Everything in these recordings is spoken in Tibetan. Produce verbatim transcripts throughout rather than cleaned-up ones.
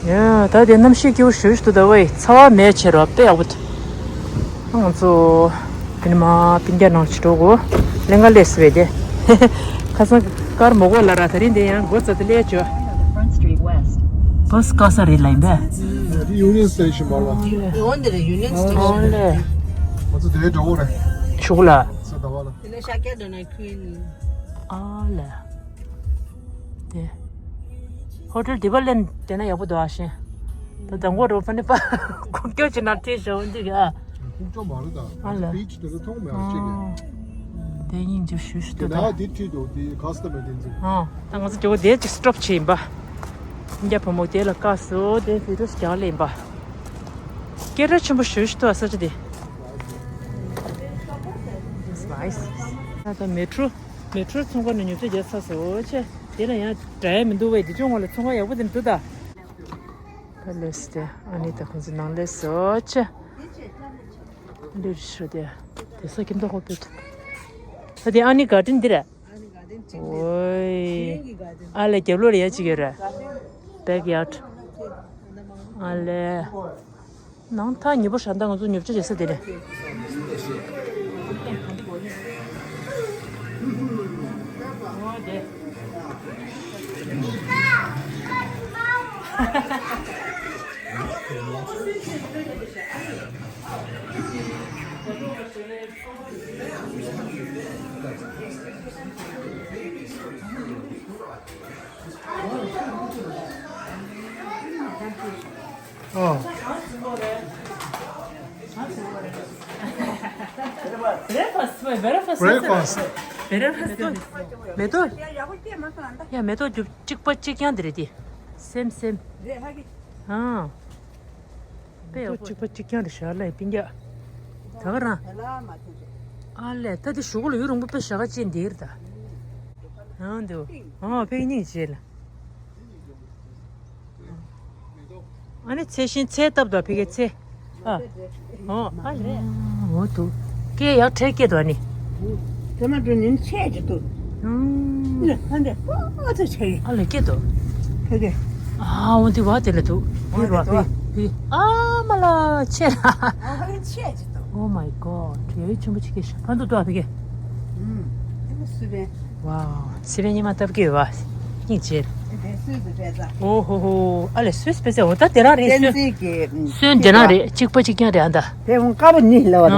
ཡ། ད་དེ་གནམ་གཤིས་སྐྱིད་པོ་ཞེ་པོ་ཞིག་འདུག་ད་ཝེ། ཚ་བ་མེད་བྱས་རོགས་དཔེ་ཡག་པོ་འདུག་ང་ཚོ་དེ་ནས་མར་སྤུན་ཀྱག་ནང་ཅིག་འགྲོ་དགོས། ལེན་ག་ལས་སི་བས་དེ། ཁ་སང་ཀར་མོ་གོ་ལ་ར། ད་རིང་དེ་ཡང་སྒོ་རྩ་དེ་ལས་བྱོས། བྷ་སི་བཀག་ས་རེད་ལ་ཡིན་པས། འདི་Union Station མ་ལ། འོ་འདི་རེད། Union Station། ཨོ་ལེ། ང་ཚོ་དེ་འགྲོ་གོ་རེད། ཤུག་ལ། ས་ཟླ་བ་ལ། དེ་ལས་ཤར་རྒྱག་འགྲོ་ན་ཁུལ། ཨ་ལེ། དེ། ཧོ་ཊེལ་དེ་པར་ལེན་དེ་ན་ཡག་པོ་འདུག་ཨ་ཤེ། ད་དང་པོ་རོ་ཕ་ནི་པ་ཁོང་སྐྱོ་ཅི་ན་ཐེ་ཞོ་འདི་ག་ཁོང་ཅོ་མ་རེད་ད། ཨ་ལ། བིཆ་དེ་ཚོ་མཐོང་མེད་ཨ་ཅིག་གི། དེ་སྙིང་རྗེ་ཞུ་ཞུ་དེ་འདུག་ད། ན་དེ་ཁྲིད་དུ་དེ་ཁ་སི་ཏ་མེ་དེ་འཛུགས། ཨ། ད་ང་ཚོ་རྒྱལ་པོ་དེ་ཅིག་སི་ཊོབ་བྱེད་ཡིན་པ། ཨིན་རྒྱ་བུ་མོ་དེ་ལ་བཀག་སོ་དེ་བི་ཌིའོ་རྒྱག་ལེ་ཡིན་པ། སྐད་གྲགས་ཆེན་པོ་ཞུ་ཞུ་དུ་ཨ་ས་ཆ་དེ། It's nice. ད་ད་མེ་ཊྲོ། མེ་ཊྲོ་ཚོང་ཁང་ནས་ཉོ་ཚོང་རྒྱག་ཚར་སོང་ཆེ། དེ་ལ་ཡང་འདྲ་ཡ་མི་འདུག་བས། དེ་ཅུང་ངོ་ལ་ཚོང་ཁང་ཡག་པོ་དེ་འདུག་ད། ད་ལས་སི་དེ་ཨ་ནི་ད་ཁོང་ཚོ་ནང་ལས་སོ་ཆེ། ལས་རི་ཤོ་དེ། དེ་ས་ཁྱིམ་ད་ཧོ་པེ་ད། ད་དེ་ཨ་ནི་གར་ཌེན་འདི་རེད། ཨོའི། ཨ་ལས་རྒྱབ་ལོགས་ལ་ཡ་གཅིག་ཡོད་རེད། བེག་ཡར་ཌི། ཨ་ལས། ནང་ཐག་ཉེ་པོ་ཧྲ་ད་ང་ཚོ་ཉོ་ཆ་བྱེད་ས་དེ་རེད། ཨོ། བྷེ་རེག་ཕ་སི་ཊི། བྷེ་རེག་ཕ་སི་ཊི། བྷེ་རེག་ཕ་སི་ཊི། མེ་ཏོག་མེ་ཏོག་ཡ་མེ་ཏོག་རྒྱུ་གཅིག་པ་གཅིག་རྐྱང་དེ་རེད་དེ། སེམ་སེམ། ཨང་། དཔེ་ཡག་པོ། གཅིག་པ་གཅིག་རྐྱང་རེད་ཤག་ལ་སྤུན་ཀྱག་ད་ག་རང་། ཨ་ལས་ད་དེ་གཞུག་ལ་ཡུན་རིང་པོ་དཔེ་ཞག་ཅན་འདིར་ད། ཨང་འདུག་ཨང་ཕེག་སྙིང་རྗེ་ལ། ཨ་ནི་ཚེ་བཞིན་ཚེ་བཏབ་དོ་ཕི་གེ་ཚེ། ཨ། ཨོ་ཨ་ལས། འོ་འདུག་སྐད་ཡག་ཕྲལ་སྐད་དོ་ཨ་ནི། དེ་མ་འགྲོ་ནི་ཆད་ཀྱི་འདུག་ཨུམ། ཨ་ལས་ཧ་འདྲེ་ཨོ་ཨ་ཚོ་ཆད་ཡིན། ཨ་ལས་སྐད་དོ། ཕི་གེ། ཨ་འོ་འདི་བ་དེ་ལ་འདུག་འདི་རོ་ཕི་ཕི། ཨ་མ་ལ་ཆད་ལ། ཨ་ལས་ཆད་ཀྱི་འདུག Oh my god། ཡ་ཡི་ཆེན་པོ་ཆེ་གེ་ཤ་ཕ་འདུག་ཏོ་ཕི་གེ། ཨུམ། དེ་མ་སུ་བེ། ཝའོ། སི་པན་ཉི་མ་སྟབས་ཀྱི་ཡོད་བ། སྙིང་རྗེ། དེ་སུས་སུ་བེ་ཙ། ཨོ་ཧོ་ཧོ། ཨ་ལས་སུས་སུ་བེ་ཙ། འོ་ད་དེ་རང་རེད་བསྟན་སུས། འཛིན་གྱི་སུས་འདི་རང་རེད། གཅིག་པ་གཅིག་རྐྱང་རེད་ཨ་ད། དེ་འོང་དཀར་པོ་ནི་ལ་བ་ན་ཨ་ནི་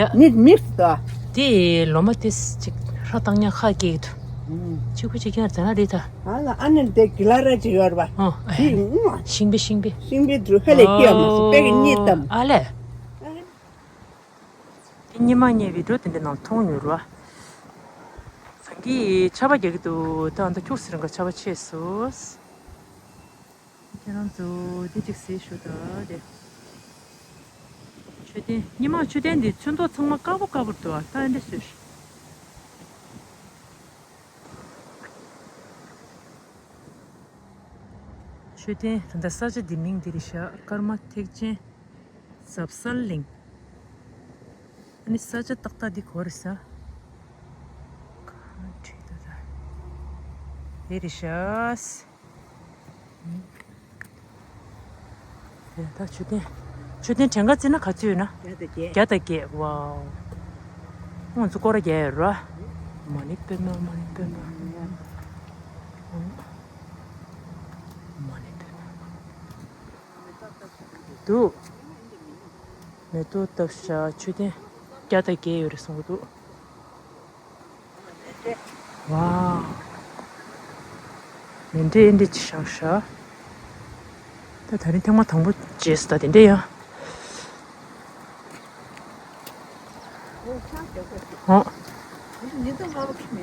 ཨ་ཡ། ནི་མིག་སུ་དོ། དེ་ལོ་མ་དེ་གཅིག་ཧྲ་བཏང་ཉག་ཁ་སྐྱེས་འདུག་ཨུམ། གཅིག་པ་གཅིག་རྐྱང་དེ་རང་རེད་ད། ཨ་ལ་ཨ་ནི་དེ་གི་ལ་ར་ཅིག་ཡོད་ར་བ། ཨོ། དེ་ཨུམ། ཤིང་པེ་ཤིང་པེ། ཤིང་པེ་དུ་ཧ་ལས་སྐྱེ་བ་མ་སུ་པེ་གི་གཉིས་ཏམ། ཨ་ལས། དེ་ཉི་མ་ཉལ་བི་ཌི་ཡོ་དེ་འདྲ་ནང་མཐོང་མྱོང་ར། སང་གི་ཆར་པ་རྒྱག་གི་འདུག་ད་ཨ་ད་ཁྱུག་སི་རང་ག་ཆར་པ་ཆེ་སོ། ཁྱེད་རང་ཚོ་དེ་གཅིག་གཟིགས་ཞུ་ད་དེ། མཆོད་རྟེན་ཉི་མ་མཆོད་རྟེན་འདི་ཚོན་མདོག་ཚང་མ་དཀར་པོ་དཀར་པོ་འདུག་ད་ཨ་འདྲ་སོ། མཆོད་རྟེན་ད་ས་ཆ་འདི་མིང་འདི་རེད་ཤག་ཀརྨ་ཐེག་ཆེན་ཟབ་གསལ་གླིང་། ཨ་ནི་ས་ཆ་ཏག་ཏག་འདི་གོ་རེད་ས། ག་བྲིས་འདུག་ད། དེ་རེད་ཤག་དེ་ད་མཆོད་རྟེན། མཆོད་རྟེན་གྲངས་ཀ་བརྩིས་ན་ག་ཚོད་ཡོད་ན། བརྒྱ་དང་བརྒྱད། བརྒྱ་དང་བརྒྱད། ཝའོ། ང་ཚོ་སྐོར་ར་རྒྱག་ཡོད་ར། མ་ཎི་པདྨ། མ་ཎི་པདྨ། མ་ཎི་པདྨ། འདུག་མེ་ཏོག་བཏབ་ཤག་མཆོད་རྟེན་བརྒྱ་དང་བརྒྱད་ཡོད་རེད་གསུང་གི་འདུག་ཝའོ། མཎྜལ་ཨེ་འདྲ་ཅིག་བཞག་ཤག་ད་ད་རིང་ཐེངས་མ་དང་པོ་མཇལ་སོང་ད་དེ་འདྲ་ཡ། ཨོ།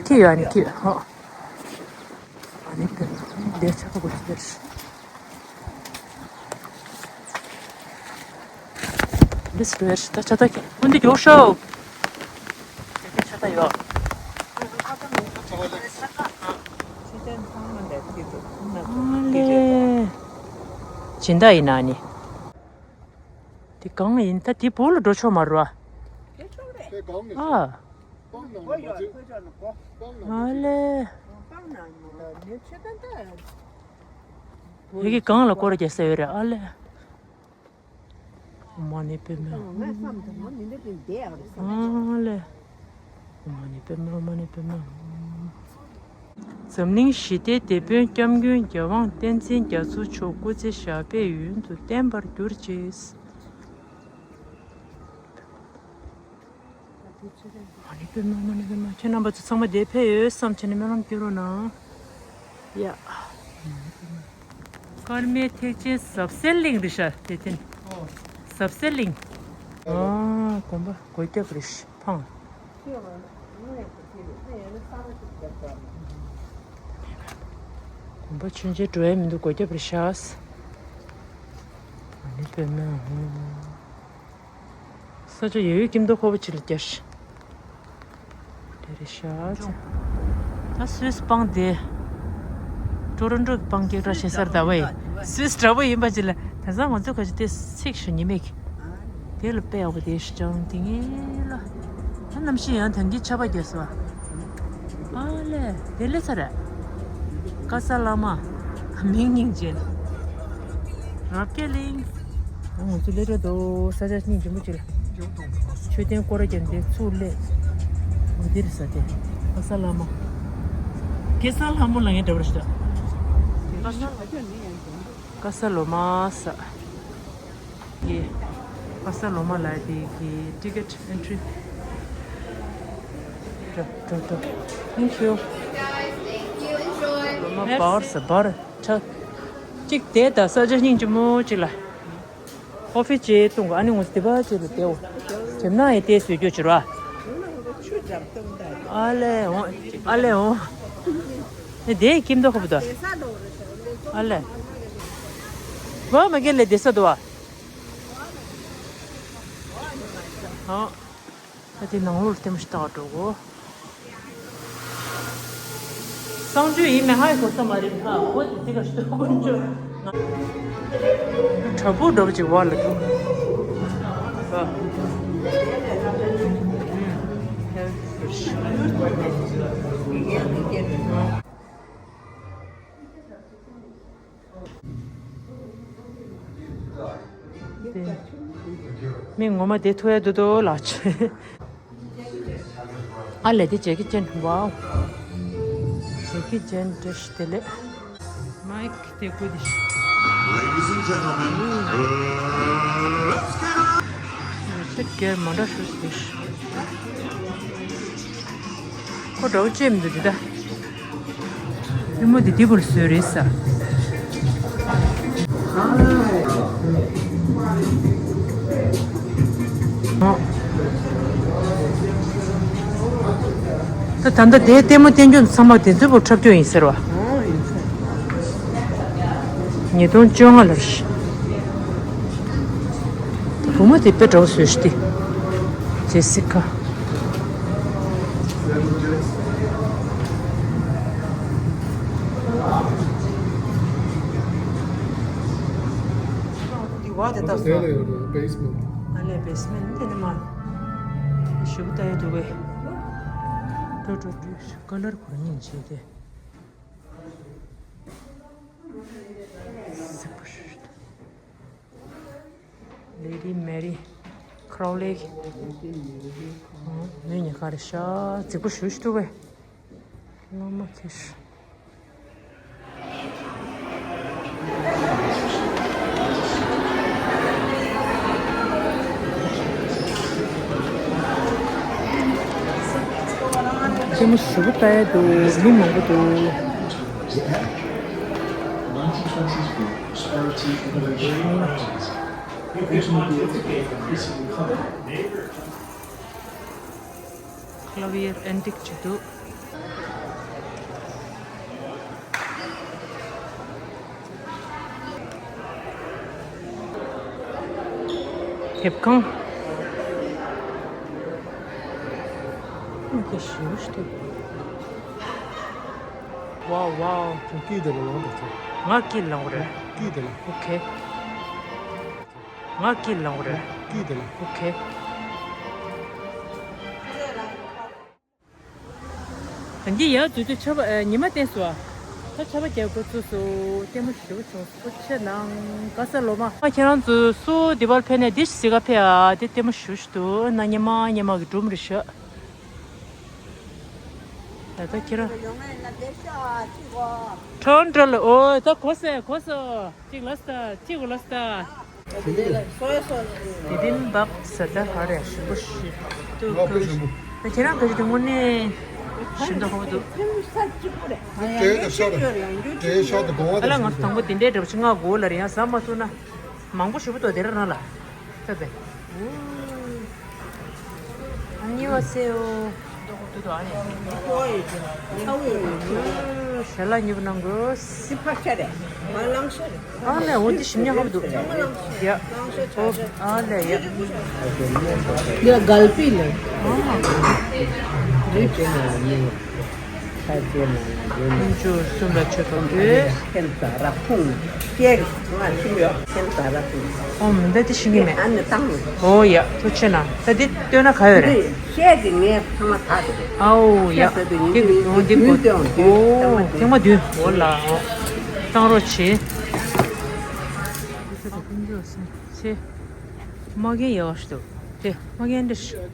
ཁྱི་ཡོད་ཨ་ནི་ཁྱི་ཨོ། ཨ་ནི་དེ་ལས་ཆགས་པ་གོ་ཅི་ལས། འདི་སུ་རེད་ད་ཆ་ད་ཁྱི་ཀུན་འདི་མགྱོགས་ཤོག་དེ་ཆ་ད་ཡོད། ཨ་ལེ། སྦྱིན་བདག་ཡིན་ན་ནི། དེ་གང་ཡིན་ད་དེ་བོ་ལ་འགྲོ་ཆོག་མ་རུ་ཨ། ཨ། ཨ་ལེ། ཡི་གེ་གང་ལ་སྐོར་རྒྱག་ས་ཡོད་རེད། ཨ་ལས། མ་ཎི་པདྨ། ཨ་ལས། མ་ཎི་པདྨ། མ་ཎི་པདྨ། འཛམ་གླིང་ཞི་བདེའི་དེད་དཔོན་སྐྱབས་མགོན་རྒྱལ་དབང་བསྟན་འཛིན་རྒྱ་མཚོ་མཆོག་སྐུ་ཚེ་ཞབས་པད་ཡུན་དུ་བརྟན་པར་གྱུར་ཅིག། མ་ཎི་པདྨ། མ་ཎི་པདྨ། ཁྱེད་རྣམ་པ་ཚོ་ཚང་མ་འདིར་ཕེབས་ཡོད་བསམ་བྱས་ནས་སྨོན་ལམ་སྐྱོན་རོགས་གནང་། ཡ། ཀརྨའི་ཐེག་ཆེན་ཟབ་གསལ་གླིང་རེད་ཤག་དེ་ཐེན། ཟབ་གསལ་གླིང་། ཨ། དགོན་པ་སྒོ་རྒྱབ་རེད་ཤག་ཕང་། དགོན་པ་མཆོད་མཇལ་འགྲོ་ཡ་མི་འདུག་སྒོ་རྒྱབ་རེད་ཤག་མ་ཎི་པདྨ། ས་ཆ་ཡོད་ཡོད་ཀྱིན་མདོ་ཁོ་བོ་ཅིག་ལ་བརྒྱབ་ཤག་དེ་རེད་ཤག་ད་སུད་སི་སྤང་དེ། ཀྲོ་རོན་ཀྲོ་གི་སྤང་སྐད་གྲགས་ཆེ་སར་ད་བས། སུད་སི་འདྲ་པོ་ཡིན་པ་ཅིག་ལ་དེང་སང་ང་ཚོ་ཁ་ཅིག་དེ་ཚིག་ཞུ་ཉི་མིག་དེ་ལ་དཔེ་ཡག་པོ་དེ་ཞིག་ཅང་དེ་ངེས་ལ། ད་གནམ་གཤིས་ཡང་ཐང་གི་ཆར་པ་རྒྱག་སོ། ཨ་ལས་དེ་ལས་ཚར་རེད། ཀ་ས་བླ་མ། མིང་སྙིང་རྗེ། རབ་རྒྱས་གླིང་། ང་ཚོ་སླེབས་འགྲོ་འདུག་ས་ཆ་སྙིང་རྗེ་མོ་ཅིག་ལ། མཆོད་རྟེན་སྐོར་ར་བརྒྱབ་འདི་ཚུར་སླེབས། འདི་རེད་ས་དེ། ཀ་ས་བླ་མ། ཀེ་ས་ལྷ་མོ་ལ་ངས་འདྲ་བར་ཞིག་ཀ་ས་ལོ་མ་ས། ཀེ། ཀ་ས་ལོ་མ་ལ་དེ་གི་ཊི་ཀེ་ཊི་ཨེན་ཊི་རི། འགྲོ་འགྲོ་འགྲོ། Thank you. ལོ་མ་བར་ས་བར་ཁྲ། གཅིག་དེ་ད་ས་ཆ་སྙིང་རྗེ་མོ་ཅིག་ལ། ཀོ་ཕི་ཅིག་བཏུང་གོ་ཨ་ནི་ངོ་སྟེ་པ་ཅིག་ལ་དེའོ། དེ་ན་ཡི་དེ་སུས་སྐྱོ་ཅིག་ར། ཨ་ལེ་འོ། ཨ་ལེ་འོ། ནི་དེ་ཁྱིམ་དུ་ཁོ་བུ་དོ། ཨ་ལེ། བ་མ་གེ་ལེ་དེ་ས་དོ་བ། ཨ། ད་དེ་ནང་ལོགས་ལྟད་མོ་ཞིག་ལྟ་བར་འགྲོ་གོ་གསང་སྤྱོད་ཡིན་མིན་ཧ་ཡང་གོ་ས་མ་རེད། ཧ་གོ་དེ་དེ་ག་ཞིག་ཏུ་དཀོན་མཆོག་དྲ་འབུ་འདྲ་པོ་ཅིག་བར་ལ་འགྲོ། མི་ངོ་མ་དེ་ཐུག་ཡ་འདུག་དོ་ལགས། ཨ་ལས་དེ་ཇེ་ཀི་ཅན། ཝའོ། ཇེ་ཀི་ཅན་བཀྲ་ཤིས་བདེ་ལེགས། མའིག་དེ་ཀུ་དེ། Ladies and gentlemen, let's get it. ཤེད་སྒེར་མ་འདྲ་ཤོས་ཤིག་ཁོ་འདྲ་བོ་ཅེས་མི་འདུག་དེ་ད། ལྷ་མོ་དེ་དེ་བུར་བཟོས་རེད་ས། ད་ད་ལྟ་དེའི་ལྟད་མོ་བསྟན་རྒྱུ་ཚང་མ་དེ་ཚོའི་བུ་འཁྲབ་རྒྱུ་ཡིན་ཟེར་བ། ཉིས་སྟོང་བཅོ་ལྔ་ལ་རེད། བུ་མོ་དེ་དཔེ་འདྲ་བོ་བཟོས་ཤག་དེ། ཇེ་སི་ཁ། དེ་བ་དེ་ལྟ་སོང་། དེ་ལ་ཡོད་རེད་བེ་སི་མེན་ཊི། ཨ་ལས་བེ་སི་མེན་ཊི་དེ་ནི་མ། ཞུ་ད་ཡོད་འདུག་བས། འགྲོ་འགྲོ་འགྲོ། ཀ་ལར་གོ་ར་སྙིང་རྗེ་དེ། Lady Mary Crowley། ཨོ། མི་གཉིས་ཀ་རེད་ཤག་རྫིག་པོ་ཞུ་ཞུ་འདུག་བས། ངོ་མ་ཁེ་ཤི། ལྟད་མོ་ཞེ་པོ་ལྟ་ཡ་འདུག་མི་མང་པོ་འདུག Clavier antique ཅིག་འདུག་དེབ་ཁང་། ཨ་ཀ་ཞེ་པོ་ཞིག་འདུག་ཝའོ་ཝའོ། ཁྱོད་ཀི་དེ་ལ་ལངས་པ་ཚོ། ང་ཀི་ལངས་རེད། ཀི་དེ་ལ། ཨོ་ཁེ། ང་ཀི་ལངས་རེད། ཀི་དེ་ལ། ཨོ་ཁེ། འདི་ཡར་འཛུལ་དུས་ཆར་པ་ཨ་ཉི་མ་བསྟན་སོང་ཨ། ད་ཆར་པ་རྒྱག་འགོ་བཙུགས་སོང་། ལྟད་མོ་ཞེ་པོ་བྱུང་སོང་། ཐུགས་རྗེ་གནང་། ག་ས་ལོ་མ། ཨ་ཁྱེད་རང་ཚོ་སུ་འདི་པར་ཕེབས་ནས་འདི་གཟིགས་ག་ཕེབས་ཨ། དེ་ལྟད་མོ་ཞེ་པོ་ཞིག་འདུག་ན་སྙེ་མ་སྙེ་མ་གི་སྒྲུང་རེད་ཤག་ད་ལྟ་ཁྱེད་རང་། ཁྲོན་ཁྲོལ། ཨོ་ད་གོ་སོང་གོ་སོང་། གཅིག་ལ་སྟ་གཅིག་གོ་ལ་སྟ། དེ་བིམ་བབ་ཟ་ད་ཧ་རེ་ཞིམ་པོ་ཞིག་འདུག་ད་ཁྱེད་རང་ག་ཞིག་དེ་དངོས་གནས་ཞིམ་དུ་ཧོབ་འདུག་དེ་དེ་ཤ་དེ་དེ་ཤ་དེ་གོང་བ་ཨ་ལ་ང་ཚོ་དང་པོ་དེ་འདྲའི་འདྲ་པོ་ཅིག་མངགས་དགོས་ལ་རེད། ཡང་ཟ་མ་ཐུབ་ན་མང་པོ་ཞིག་པོ་ཏོ་དེ་ར་རང་ལ་ད་དེ། 안녕하세요. ཞལ་ལག་མཉེས་པོ་གནང་དགོས། སི་པ་ཤ་རེད། མ་ལང་ཤ་རེད། ཨ་ལས་འོ་འདི་ཞིམ་ཉག་ཧ་པ་འདུག་ཡ། ཨོ་ཨ་ལས་ཡ། ཡ་གལ་པི་ལས། ཨ། རིབ་ཅན་ལ་ཡིན། ཁ་ཅན་ལ་ཡིན། ཁུང་ཆུར་གསུམ་ལ་མཆོད་པ་འབུལ། ཁེལ་ཙ་ར་ཕུང་། ཁེལ་ང་ཤི་ཡོད། ཁེལ་ཙ་ར་ཕུང་། ཨོ་མི་འདའ་དེ་ཤི་གི་མེད། ཨ་ནི་བཏང་། ཨོ་ཡ་ཐུགས་རྗེ་གནང་། ད་འདི་སྟོན་ན་ག་ཡོད་རེད། ཤད་ཀྱི་ངའི་ཚང་མ་དག་རེད། ཨའོ་ཡ། ཤད་ཟེར་དུས་ཡིན་དེ་གི་དུས་ཡིན་དུས་དེ་དུས་གོ་ཐེངས་མ་བདུན། ཨོ་ཐེངས་མ་བདུན། འོ་ལ་ཨོ། བཏང་རོགས་བྱེད། ཚེ། མ་གན་ཡག་ཤི་འདུག་དེ་མ་གན་འདི་ཤི།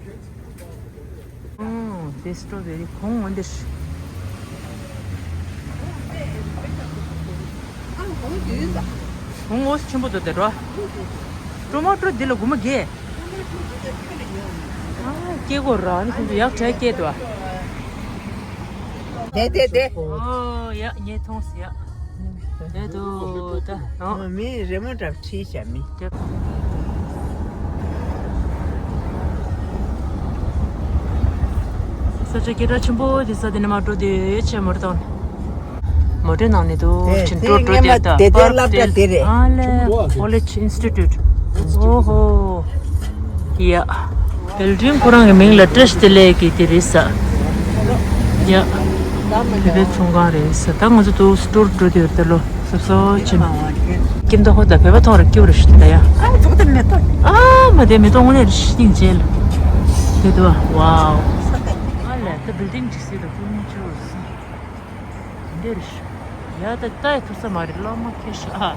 ཨོ་དེ་སི་ཊོ་བེ་རི་གོང་འོ་འདི་ཤི། གོང་འོ་ཆེན་པོ་འདུག་དེ་རོ། ཊོ་མ་ཊོ་འདི་ལ་སྒོར་མོ་བརྒྱད། ཨ་སྐྱེ་དགོས་ར་ནི་ཁོང་ཚོ་ཡག་གྲས་སྐྱེས་འདུག་དེ་དེ་དེ། ཨོ་ཡ་ངས་མཐོང་སི་ཡ། དེ་དུ་ད་ཨོ། མི་རི་མོ་འདྲ་བྲིས་བཞག་མི། ས་ཆ་སྐད་གྲགས་ཆེན་པོ་དེ་ས་དེ་ནས་མ་འགྲོ་དུས་ཆེ་མོ་རེད་དང་། མོ་ཊའི་ནང་ནས་འདུག་ཅིང་འགྲོ་འགྲོ་དེ་ད་པར་ཊེལ་ཨ་ལེ་ཀོ་ལེཇ་ཨིན་སི་ཊི་ཊུཊ། ཨོ་ཧོ། ཡ། བིལ་ཌིང་ཁོ་རང་གི་མིང་ལ་བཀྲ་ཤིས་བདེ་ལེགས་ཀྱི་དེ་རེད་ས། ཡ། བོད་པའི་ཚོང་ཁང་རེད་ས། ད་ང་ཚོ་འདུག་སི་ཊོར་འགྲོ་དུས་ད་ལོ་སོ་སོ་ཆེན། ཀིམ་ད་ཧོ་ད་བོད་པ་ཐོག་ར་སྐྱིབ་ར་ཤི་ད་ཡ། ཨ་ཙོག་ད་མེ་ཏོག་ཨ་མ་དེ་མེ་ཏོག་དངོས་གནས་རི་ཤི་ཏིང་ཅེལ། དེ་དུ་ཝའོ། ཨ་ལེ་ད་བིལ་ཌིང་ཅིག་སི་ད་ཀུན་ཅུ་སི། འདིར། ཡ་ད་ལྟ་ཡི་ཐུབ་ས་མ་རེད་བླ་མ་ཁྱེད་ཤ། ཨ་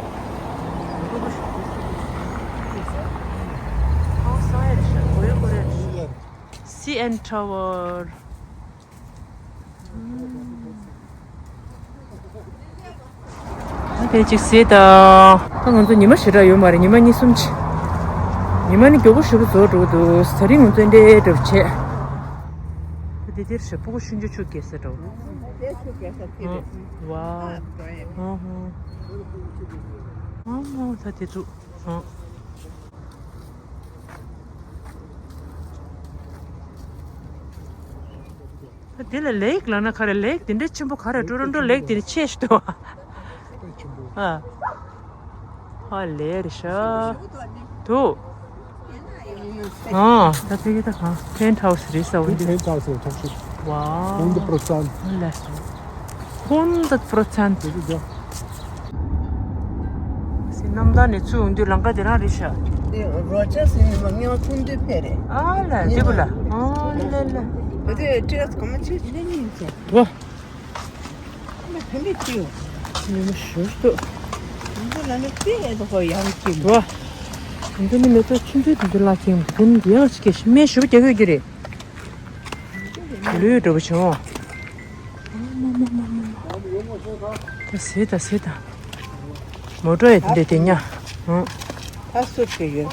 ས་ཡ་རེད་ཤ་གོ་ཡ་གོ་རེད། སི་ཨེན་ཊ་ཝར། དེ་གཅིག་ཟེར་ད། ད་ང་ཚོ་ཉི་མ་ཞེ་དྲག་ཡོད་མ་རེད། ཉི་མ་གཉིས་གསུམ་ཅིག་ཉི་མ་ནི་མགྱོགས་པོ་ཞེ་པོ་རྫོགས་འགྲོ་གི་འདུག་དེ་རིང་ང་ཚོ་འདྲེ་འགྲོ་བྱས། ད་དེ་དེར་ཤ་སྤུ་གུ་ཆུང་ཆུང་ཆུ་སྐྱེས་ས་འགྲོ། ཝའོ། ཨོ་ཧོ། ཨོ་ཧོ་ད་དེ་ཚུ། ཨོ། ད་དེ་ལ་ལེག་ལབ་ན་ག་རེ། ལེག་དེ་འདྲ་ཆེན་པོ་ག་རེ། ཊོ་རོན་ཊོ་ལེག་དེ་ནི་ཆེ་ཤི་ཏོ། ཨ། ཨ་ལེ་རེ་ཤ། དུ། ཨ། ད་ཕ་གི་ད་གང་། ཕེནཊ་ཧའུ་སི་རེད་ས་འོ་འདི། ཕེནཊ་ཧའུ་སི་རེད་ཐག་ཆོད། ཝའོ། ཧུན་དྲེད་པར་སེནཊ། ལེ། ཧུན་དྲེད་པར་སེནཊ། དེ་གི་དེ། སི་གནམ་ཐང་ནས་ཚུར་འོང་དུས་ལམ་ཁ་དེ་རང་རེད་ཤག་དེ་རོ་ཅར་སི་ནི་མ་ངེའོ་ཁུང་དུས་ཕེ་རེད། ཨ་ལེ་དེ་བུ་ལ། ཨ་ལེ་ལེ། བུ་དེ་ཊི་ཀེ་ཊི་གོ་མ་ཆེ་ཆེ་ནི་ཡིན་ཚེ། ཝ། ཕན་པའི་ཏིའུ། ཉི་མ་ཞུ་ཏོ། འདི་ལ་ནི་ཏི་ཨེ་ཏོ་ཧོ་ཡང་ཀི་ལ། ཝ། འདི་ནི་མེ་ཏོག་ཆུང་ཆུང་དེ་ཚོ་ལ་ཁེངས་འདུག་འདི་ཡང་ཅི་སྐད་ཤི་མེ་ཞུ་རྒྱག་གི་རེད། ལུས་འགྲོ་བ་བྱུང་། ད་ཟེ་ད་ཟེ་ད། མོ་ཊ་ཡི་དེ་འདྲ་དེ་ཉ། ཨ་སུ་ཁེ་ཡོད།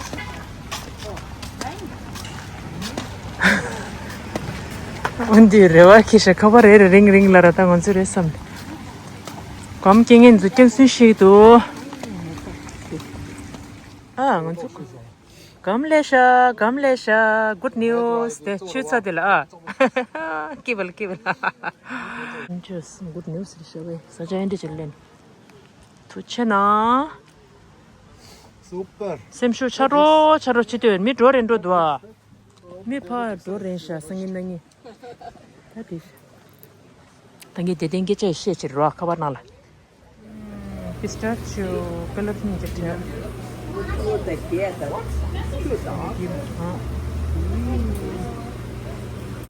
འོན་ཏེ་རེ་བ་ཁྱེར་ཤག་ཁ་པར་རེ་རེ་རིང་རིང་ལ་ར་ད་ང་ཚོ་རེད་བསམ། གོམ་སྐྱེ་ངན་འཛུགས་ཀྱང་སུན་ཞིག་འདུག་ཨ་ང་ཚོ་གོམ་ལེ་ཤ་གོམ་ལེ་ཤ། Good news དེ་ཆུ་ཚ་དེ་ལ་ཨ། ཀི་བལ་ཀི་བལ། Good news རེད་ཤག་བས་ས་ཆ་ཨེ་འདྲ་ཅིག་ལེན། ཐུགས་རྗེ་གནང་། སུ་པར། སེམས་ཤུགས་ཆག་འགྲོ་ཆག་འགྲོ་བྱེད་དུས་མི་འགྲོ་རན་འགྲོ་འདུག་ཨ། མི་ཕར་འགྲོ་རན་ཤག་སང་ཉིན་གནངས་ཉིན། ད་དེ། ད་ངས་དེ་ལྟའི་སྐད་ཆ་བཤད་ཕྱིར་རོ་ཁ་པར་ནང་ལ། པི་སི་ཊ་ཆིའོ་ཀ་ལར་གཉིས་ཀྱི་བྲལ།